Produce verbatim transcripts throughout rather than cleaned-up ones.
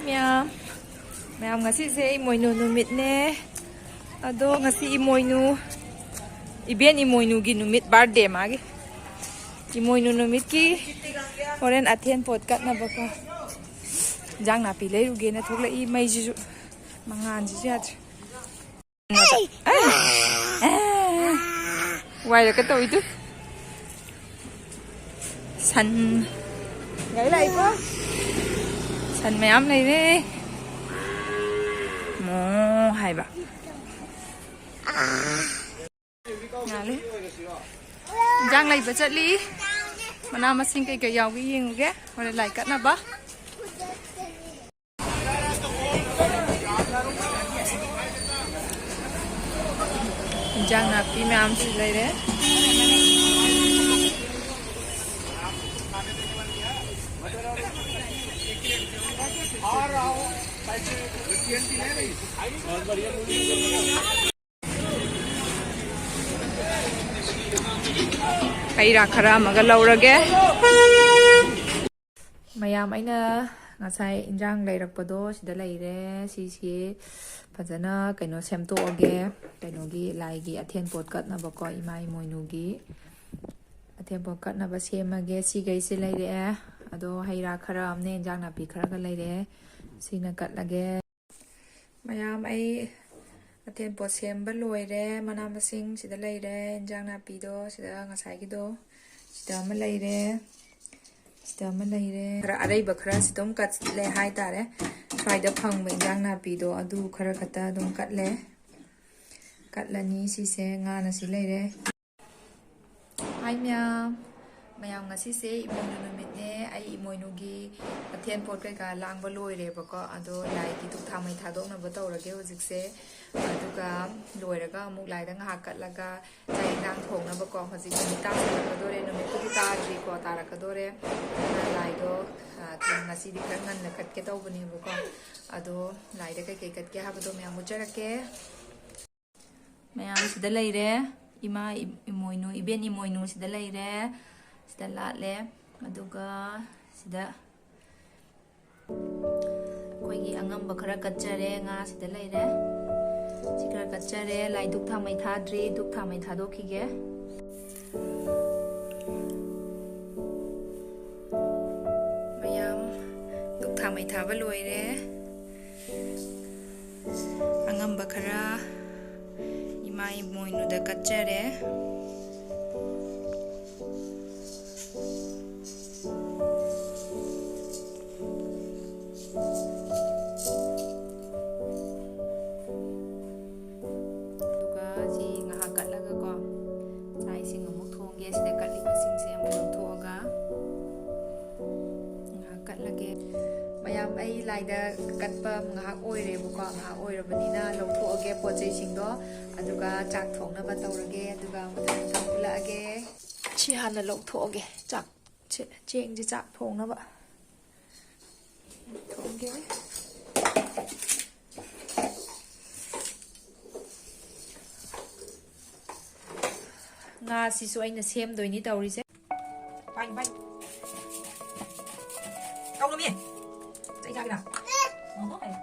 ꯃꯌꯥꯝ, ꯃꯌꯥꯝ, ꯉꯁꯤꯁꯦ ꯏꯃꯣꯏꯅꯨ ꯅꯨꯃꯤꯠꯅꯦ꯫ ꯑꯗꯣ ꯉꯁꯤ ꯏꯃꯣꯏꯅꯨ, ꯏꯕꯦꯟ ꯏꯃꯣꯏꯅꯨꯒꯤ ꯅꯨꯃꯤꯠ, ꯕꯥꯔꯗꯦ ꯃꯥꯒꯤ꯫ ꯏꯃꯣꯏꯅꯨ ꯅꯨꯃꯤꯠꯀꯤ ꯍꯣꯔꯦꯟ ꯑꯊꯦꯟ ꯄꯣꯠ ꯀꯠꯅꯕꯀꯣ, ꯏꯟꯖꯥꯡ ꯅꯥꯄꯤ ꯂꯩꯔꯨꯒꯦꯅ ꯊꯣꯛꯂꯛꯏ꯫ ꯃꯩꯁꯤꯁꯨ, ꯃꯉꯥꯟꯁꯤꯁꯨ ꯌꯥꯗ꯭ꯔꯦ꯫ ꯋꯥꯏꯔꯛꯀꯦ ꯇꯧꯏꯗꯨ꯫ ꯁꯟ ꯒꯥꯔꯤ ꯂꯥꯛꯏꯀꯣ꯫ ꯁꯟ ꯃꯌꯥꯝ ꯂꯩꯔꯦ꯫ ꯃꯣ ꯍꯥꯏꯕ꯫ ꯉꯥꯜꯂꯦ꯫ ꯏꯟꯖꯥꯡ ꯂꯩꯕ ꯆꯠꯂꯤ꯫ ꯃꯅꯥ ꯃꯁꯤꯡ ꯀꯩꯀꯩ ꯌꯥꯎꯒꯦ ꯌꯦꯡꯉꯨꯒꯦ꯫ ꯍꯣꯔꯦꯟ ꯂꯥꯏ ꯀꯠꯅꯕ꯫ ꯏꯟꯖꯥꯡ ꯅꯥꯄꯤ ꯃꯌꯥꯝꯁꯨ ꯂꯩꯔꯦ꯫ ꯍꯩ ꯔꯥ ꯈꯔ ꯑꯃꯒ ꯂꯧꯔꯒꯦ꯫ ꯃꯌꯥꯝ, ꯑꯩꯅ ꯉꯁꯥꯏ ꯏꯟꯖꯥꯡ ꯂꯩꯔꯛꯄꯗꯣ ꯁꯤꯗ ꯂꯩꯔꯦ꯫ ꯁꯤꯁꯤ ꯐꯖꯅ ꯀꯩꯅꯣ ꯁꯦꯝꯗꯣꯛꯑꯒꯦ꯫ ꯀꯩꯅꯣꯒꯤ, ꯂꯥꯏꯒꯤ ꯑꯊꯦꯟ ꯄꯣꯠ ꯀꯠꯅꯕꯀꯣ, ꯏꯃꯥ ꯏꯃꯣꯏꯅꯨꯒꯤ ꯑꯊꯦꯟ ꯄꯣꯠ ꯀꯠꯅꯕ ꯁꯦꯝꯃꯒꯦ꯫ ꯁꯤꯈꯩꯁꯦ ꯂꯩꯔꯛꯑꯦ꯫ ꯑꯗꯣ ꯍꯩ ꯔꯥ ꯈꯔ ꯑꯃꯅꯦ, ꯏꯟꯖꯥꯡ ꯅꯥꯄꯤ ꯈꯔꯒ ꯂꯩꯔꯛꯑꯦ꯫ ꯁꯤꯅ ꯀꯠꯂꯒꯦ꯫ ꯃꯌꯥꯝ, ꯑꯩ ꯑꯊꯦꯟ ꯄꯣꯠ ꯁꯦꯝꯕ ꯂꯣꯏꯔꯦ꯫ ꯃꯅꯥ ꯃꯁꯤꯡ ꯁꯤꯗ ꯂꯩꯔꯦ, ꯏꯟꯖꯥꯡ ꯅꯥꯄꯤꯗꯣ ꯁꯤꯗ, ꯉꯁꯥꯏꯒꯤꯗꯣ ꯁꯤꯗ ꯑꯃ ꯂꯩꯔꯦ, ꯁꯤꯗ ꯑꯃ ꯂꯩꯔꯦ꯫ ꯈꯔ ꯑꯔꯩꯕ ꯈꯔ ꯁꯤ ꯑꯗꯨꯝ ꯀꯠꯂꯦ ꯍꯥꯏꯇꯥꯔꯦ꯫ ꯁ꯭ꯋꯥꯏꯗ ꯐꯪꯕ ꯏꯟꯖꯥꯡ ꯅꯥꯄꯤꯗꯣ ꯑꯗꯨ ꯈꯔ ꯈꯛꯇ ꯑꯗꯨꯝ ꯀꯠꯂꯦ, ꯀꯠꯂꯅꯤ꯫ ꯁꯤꯁꯦ ꯉꯥꯅ ꯁꯤ ꯂꯩꯔꯦ꯫ ꯍꯥꯏ ꯃꯌꯥꯝ, ꯃꯌꯥꯝ, ꯉꯁꯤꯁꯦ ꯏꯃꯣꯏꯅꯨ ꯅꯨꯃꯤꯠꯅꯦ꯫ ꯑꯩ ꯏꯃꯣꯏꯅꯨꯒꯤ ꯑꯊꯦꯟ ꯄꯣꯠ ꯀꯩꯀꯥ ꯂꯥꯡꯕ ꯂꯣꯏꯔꯦꯕꯀꯣ꯫ ꯑꯗꯣ ꯂꯥꯏꯒꯤ ꯙꯨꯛ ꯊꯥꯎꯃꯩ ꯊꯥꯗꯣꯛꯅꯕ ꯇꯧꯔꯒꯦ ꯍꯧꯖꯤꯛꯁꯦ꯫ ꯑꯗꯨꯒ ꯂꯣꯏꯔꯒ ꯑꯃꯨꯛ ꯂꯥꯏꯗ ꯉꯥꯏꯍꯥꯛ ꯀꯠꯂꯒ ꯆꯥꯛ ꯏꯟꯖꯥꯡ ꯊꯣꯡꯅꯕꯀꯣ꯫ ꯍꯧꯖꯤꯛ ꯅꯨꯃꯤꯠ ꯇꯥꯁꯜꯂꯛꯀꯗꯣꯔꯦ, ꯅꯨꯃꯤꯠꯄꯨꯗꯤ ꯇꯥꯗ꯭ꯔꯤꯀꯣ, ꯇꯥꯔꯛꯀꯗꯣꯔꯦ꯫ ꯑꯗꯨꯅ ꯂꯥꯏꯗꯣ, ꯑ, ꯉꯁꯤꯗꯤ ꯈꯔ ꯉꯟꯅ ꯀꯠꯀꯦ ꯇꯧꯕꯅꯦꯕꯀꯣ꯫ ꯑꯗꯣ ꯂꯥꯏꯗ ꯀꯩꯀꯩ ꯀꯠꯀꯦ ꯍꯥꯏꯕꯗꯣ ꯃꯌꯥꯝ ꯎꯠꯆꯔꯛꯀꯦ꯫ ꯃꯌꯥꯝ ꯁꯤꯗ ꯂꯩꯔꯦ꯫ ꯏꯃꯥ ꯏ-, ꯏꯃꯣꯏꯅꯨ, ꯏꯕꯦꯟ ꯏꯃꯣꯏꯅꯨ ꯁꯤꯗ ꯂꯩꯔꯦ꯫ ꯁꯤꯗ ꯂꯥꯠꯂꯦ꯫ ꯑꯗꯨꯒ ꯁꯤꯗ ꯑꯩꯈꯣꯏꯒꯤ ꯑꯉꯝꯕ ꯈꯔ ꯀꯠꯆꯔꯦ, ꯉꯥꯁꯤꯗ ꯂꯩꯔꯦ꯫ ꯁꯤ ꯈꯔ ꯀꯠꯆꯔꯦ꯫ ꯂꯥꯏ ꯙꯨꯛ ꯊꯥꯃꯩ ꯊꯥꯗ꯭ꯔꯤ, ꯙꯨꯛ ꯊꯥꯃꯩ ꯊꯥꯗꯣꯛꯈꯤꯒꯦ꯫ ꯃꯌꯥꯝ ꯙꯨꯛ ꯊꯥꯃꯩ ꯊꯥꯕ ꯂꯣꯏꯔꯦ꯫ ꯑꯉꯝꯕ ꯈꯔ ꯏꯃꯥ ꯏꯃꯣꯏꯅꯨꯗ ꯀꯠꯆꯔꯦ꯫ ꯑꯗꯨꯒ ꯁꯤ ꯉꯥꯏꯍꯥꯛ ꯀꯠꯂꯒꯀꯣ, ꯆꯥꯛ ꯏꯁꯤꯡ ꯑꯃꯨꯛ ꯊꯣꯡꯒꯦ꯫ ꯁꯤꯗ ꯀꯠꯂꯤꯕꯁꯤꯡꯁꯦ ꯑꯃꯨꯛ ꯂꯧꯊꯣꯛꯑꯒ ꯉꯥꯏꯍꯥꯛ ꯀꯠꯂꯒꯦ꯫ ꯃꯌꯥꯝ, ꯑꯩ ꯂꯥꯏꯗ ꯀꯠꯄ ꯉꯥꯏꯍꯥꯛ ꯑꯣꯏꯔꯦꯕꯀꯣ, ꯉꯥꯏꯍꯥꯛ ꯑꯣꯏꯔꯕꯅꯤꯅ ꯂꯧꯊꯣꯛꯑꯒꯦ ꯄꯣꯠ ꯆꯩꯁꯤꯡꯗꯣ, ꯑꯗꯨꯒ ꯆꯥꯛ ꯊꯣꯡꯅꯕ ꯇꯧꯔꯒꯦ, ꯑꯗꯨꯒ ꯃꯊꯪ ꯃꯊꯪ ꯎꯠꯂꯛꯑꯒꯦ꯫ ꯁꯤ ꯍꯥꯟꯅ ꯂꯧꯊꯣꯛꯑꯒꯦ, ꯆꯥꯛ, ꯁꯤ, ꯆꯦꯡꯁꯦ ꯆꯥꯛ ꯊꯣꯡꯅꯕ ꯊꯣꯡꯒꯦ꯫ ꯉꯥꯁꯤꯁꯨ ꯑꯩꯅ ꯁꯦꯝꯗꯣꯏꯅꯤ ꯇꯧꯔꯤꯁꯦ꯫ ꯄꯥꯏ, ꯄꯥꯏ꯫ ꯀꯧꯔꯃꯤ꯫ ꯆꯩ ꯆꯥꯒꯦꯔꯥ? ꯅꯣ, ꯅꯣ ꯍꯥꯏꯌꯣ꯫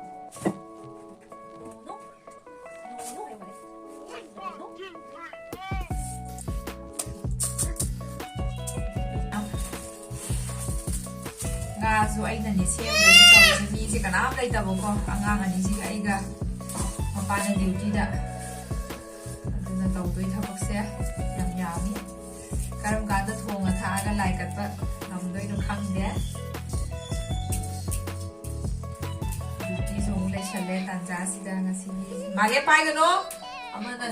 ꯅꯣ, ꯅꯣ꯫ ꯅꯣ, ꯅꯣ ꯍꯥꯏꯌꯣ ꯍꯥꯏꯌꯣ꯫ ꯅꯣ꯫ ꯉꯥꯁꯨ ꯑꯩꯅꯅꯦ ꯁꯦꯝꯗꯣꯏꯁꯦ ꯇꯧꯔꯤꯁꯦ꯫ ꯃꯤꯁꯦ ꯀꯅꯥꯝ ꯂꯩꯇꯕꯀꯣ, ꯑꯉꯥꯡ ꯑꯅꯤꯁꯤꯒ ꯑꯩꯒ, ꯃꯄꯥꯅ ꯗ꯭ꯌꯨꯇꯤꯗ꯫ ꯑꯗꯨꯅ ꯇꯧꯗꯣꯏ ꯊꯕꯛꯁꯦ ꯌꯥꯝ ꯌꯥꯝꯃꯤ꯫ ꯀꯔꯝ ꯀꯥꯟꯗ ꯊꯣꯡꯉ ꯊꯥꯛꯑꯒ ꯂꯥꯏ ꯀꯠꯄ ꯉꯝꯗꯣꯏꯅꯣ ꯈꯪꯗꯦ꯫ ꯗ꯭ꯌꯨꯇꯤꯁꯨ ꯑꯃꯨꯛ ꯂꯩꯁꯜꯂꯦ ꯇꯥꯟꯖꯥꯁꯤꯗ ꯉꯁꯤꯒꯤ꯫ ꯃꯥꯂꯦ ꯄꯥꯏꯒꯅꯣ꯫ ꯑꯃꯅ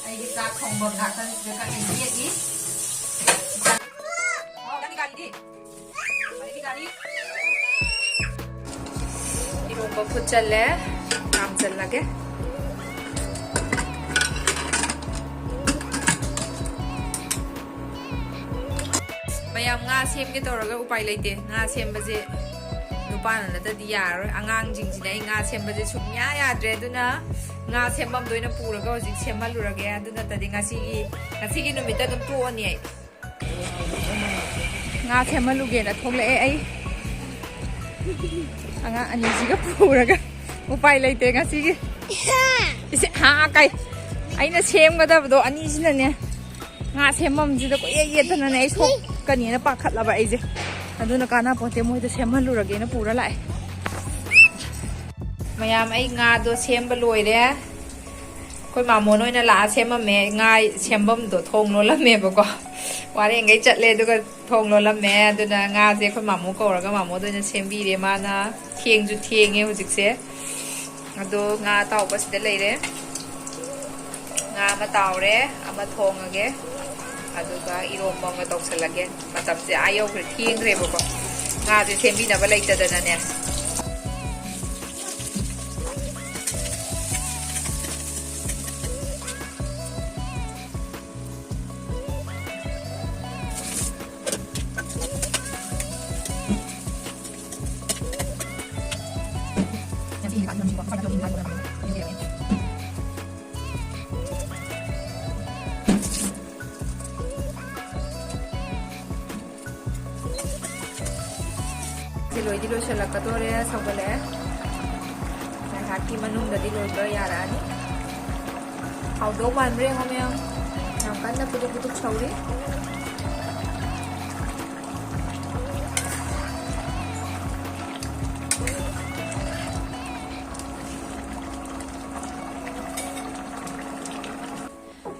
ꯑꯩꯒꯤ ꯆꯥꯛ ꯊꯣꯡꯕ ꯅꯥꯀꯟꯁꯤꯗ ꯀꯟꯅ ꯌꯦꯠꯂꯤ꯫ ꯑꯣ, ꯅꯪꯒꯤ ꯒꯥꯔꯤꯗꯤ? ꯒꯥꯔꯤꯗꯤ ꯒꯥꯔꯤ꯫ ꯏꯔꯣꯝꯕ ꯐꯨꯠꯆꯜꯂꯦ, ꯀꯥꯝꯆꯜꯂꯒꯦ꯫ ꯃꯌꯥꯝ, ꯉꯥ ꯁꯦꯝꯒꯦ ꯇꯧꯔꯒ ꯎꯄꯥꯏ ꯂꯩꯇꯦ꯫ ꯉꯥ ꯁꯦꯝꯕꯁꯦ ꯅꯨꯄꯥꯅ ꯅꯠꯇꯗꯤ ꯌꯥꯔꯔꯣꯏ꯫ ꯑꯉꯥꯡꯁꯤꯡꯁꯤꯅ ꯑꯩ ꯉꯥ ꯁꯦꯝꯕꯁꯦ ꯁꯨꯡꯌꯥ ꯌꯥꯗ꯭ꯔꯦ꯫ ꯑꯗꯨꯅ ꯉꯥ ꯁꯦꯝꯐꯝꯗ ꯑꯣꯏꯅ ꯄꯨꯔꯒ ꯍꯧꯖꯤꯛ ꯁꯦꯝꯍꯜꯂꯨꯔꯒꯦ꯫ ꯑꯗꯨ ꯅꯠꯇꯗꯤ ꯉꯁꯤꯒꯤ, ꯉꯁꯤꯒꯤ ꯅꯨꯃꯤꯠꯇ ꯑꯗꯨꯝ ꯇꯣꯛꯑꯅꯤ ꯑꯩ꯫ ꯉꯥ ꯁꯦꯝꯍꯜꯂꯨꯒꯦꯅ ꯊꯣꯛꯂꯛꯑꯦ ꯑꯩ꯫ ꯑꯉꯥꯡ ꯑꯅꯤꯁꯤꯒ ꯄꯨꯔꯒ ꯎꯄꯥꯏ ꯂꯩꯇꯦ ꯉꯁꯤꯒꯤ꯫ ꯏꯁꯦ, ꯍꯥ, ꯀꯩ? ꯑꯩꯅ ꯁꯦꯝꯒꯗꯕꯗꯣ ꯑꯅꯤꯁꯤꯅꯅꯦ, ꯉꯥ ꯁꯦꯝꯐꯝꯁꯤꯗ ꯀꯣꯏꯌꯦꯠ ꯌꯦꯠꯇꯅꯅꯦ ꯑꯩ ꯁꯣꯛꯀꯅꯤꯅ ꯄꯥꯈꯠꯂꯕ ꯑꯩꯁꯦ꯫ ꯑꯗꯨꯅ ꯀꯥꯟꯅꯄꯣꯟꯇꯦ, ꯃꯣꯏꯗ ꯁꯦꯝꯍꯜꯂꯨꯔꯒꯦꯅ ꯄꯨꯔ ꯂꯥꯛꯑꯦ꯫ ꯃꯌꯥꯝ, ꯑꯩ ꯉꯥꯗꯣ ꯁꯦꯝꯕ ꯂꯣꯏꯔꯦ꯫ ꯑꯩꯈꯣꯏ ꯃꯥꯃꯣꯅ ꯑꯣꯏꯅ ꯂꯥꯛꯑ ꯁꯦꯝꯃꯝꯃꯦ꯫ ꯉꯥ ꯁꯦꯝꯐꯝꯗꯣ ꯊꯣꯡ ꯂꯣꯜꯂꯝꯃꯦꯕꯀꯣ꯫ ꯋꯥꯔꯦꯡꯈꯩ ꯆꯠꯂꯦ, ꯑꯗꯨꯒ ꯊꯣꯡ ꯂꯣꯜꯂꯝꯃꯦ꯫ ꯑꯗꯨꯅ ꯉꯥꯁꯦ ꯑꯩꯈꯣꯏ ꯃꯥꯃꯣ ꯀꯧꯔꯒ ꯃꯥꯃꯣꯗ ꯑꯣꯏꯅ ꯁꯦꯝꯕꯤꯔꯦ꯫ ꯃꯥꯅ ꯊꯦꯡꯁꯨ ꯊꯦꯡꯉꯦ ꯍꯧꯖꯤꯛꯁꯦ꯫ ꯑꯗꯣ ꯉꯥ ꯑꯇꯥꯎꯕ ꯁꯤꯗ ꯂꯩꯔꯦ꯫ ꯉꯥ ꯑꯃ ꯇꯥꯎꯔꯦ, ꯑꯃ ꯊꯣꯡꯉꯒꯦ꯫ ꯑꯗꯨꯒ ꯏꯔꯣꯝꯕ ꯑꯃꯒ ꯇꯧꯁꯜꯂꯒꯦ꯫ ꯃꯇꯝꯁꯦ ꯑꯥ ꯌꯧꯈ꯭ꯔꯦ, ꯊꯦꯡꯈ꯭ꯔꯦꯕꯀꯣ꯫ ꯉꯥꯁꯦ ꯁꯦꯝꯕꯤꯅꯕ ꯂꯩꯇꯗꯅꯅꯦ꯫ ꯁꯤ ꯂꯣꯏꯗꯤ ꯂꯣꯏꯁꯤꯜꯂꯛꯀꯗꯣꯔꯦ, ꯁꯧꯒꯠꯂꯛꯑꯦ꯫ ꯉꯥꯏꯍꯥꯛꯀꯤ ꯃꯅꯨꯡꯗꯗꯤ ꯂꯣꯏꯕ ꯌꯥꯔꯛꯑꯅꯤ꯫ ꯍꯥꯎꯗꯧ ꯃꯥꯟꯕ꯭ꯔꯥ ꯌꯦꯡꯉꯣ ꯃꯌꯥꯝ, ꯌꯥꯝ ꯀꯟꯅ ꯄꯨꯗꯨꯛ ꯄꯨꯗꯨꯛ ꯁꯧꯔꯤ꯫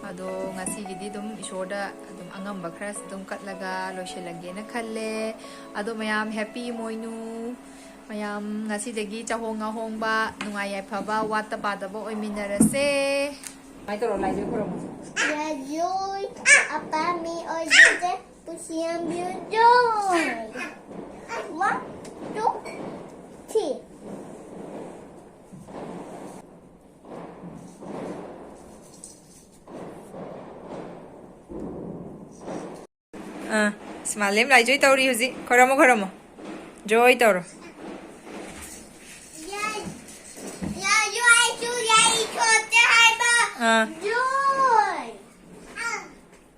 ꯑꯗꯣ ꯉꯁꯤꯒꯤꯗꯤ ꯑꯗꯨꯝ ꯏꯁꯣꯔꯗ ꯑꯗꯨꯝ ꯑꯉꯝꯕ ꯈꯔꯁꯨ ꯑꯗꯨꯝ ꯀꯠꯂꯒ ꯂꯣꯏꯁꯤꯜꯂꯒꯦꯅ ꯈꯜꯂꯦ꯫ ꯑꯗꯣ ꯃꯌꯥꯝ, ꯍꯦꯄꯤ ꯏꯃꯣꯏꯅꯨ꯫ ꯃꯌꯥꯝ, ꯉꯁꯤꯗꯒꯤ ꯆꯥꯍꯣꯡ ꯉꯥꯍꯣꯡꯕ, ꯅꯨꯡꯉꯥꯏ ꯌꯥꯏꯐꯕ, ꯋꯥꯠꯇ ꯄꯥꯗꯕ ꯑꯣꯏꯃꯤꯟꯅꯔꯁꯦ꯫ ꯁꯨꯃꯥꯏꯅ ꯇꯧꯔꯣ, ꯂꯥꯏꯖ ꯈꯨꯔꯨꯝꯃꯣ꯫ ꯂꯥꯏꯖꯣꯏ ꯑꯄꯥꯝꯃꯤ ꯑꯣꯏꯖꯗꯦ, ꯄꯨꯟꯁꯤ ꯌꯥꯝꯕꯤꯌꯨ ꯖꯣꯏ꯫ One, two, three. ꯑꯥ, ꯁꯤ ꯃꯥꯂꯦꯝ ꯂꯥꯏꯖꯣꯏ ꯇꯧꯔꯤ ꯍꯧꯖꯤꯛ꯫ ꯈꯣꯏꯔꯝꯃꯣ, ꯈꯣꯏꯔꯝꯃꯣ꯫ ꯖꯣꯏ ꯇꯧꯔꯣ꯫ ꯌꯥ-, ꯌꯥ-, ꯌꯥꯏꯁꯨ ꯌꯥꯏ ꯊꯣꯛꯇꯦ ꯍꯥꯏꯕ꯫ ꯑꯥ꯫ ꯖꯣꯏ꯫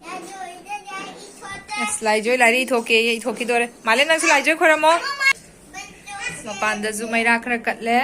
ꯌꯥꯏꯁꯨ ꯌꯥꯏ ꯊꯣꯛꯇꯦ꯫ ꯑꯁ, ꯂꯥꯏꯖꯣꯏ ꯂꯥꯏꯔꯤꯛ ꯏꯊꯣꯛꯀꯦꯌꯦ, ꯏꯊꯣꯛꯈꯤꯗꯣꯔꯦ꯫ ꯃꯥꯂꯦꯝ, ꯅꯪꯁꯨ ꯂꯥꯏꯖꯣꯏ ꯈꯣꯏꯔꯝꯃꯣ꯫ ꯃꯄꯥꯟꯗꯁꯨ ꯃꯩꯔꯥ ꯈꯔ ꯀꯠꯂꯦ꯫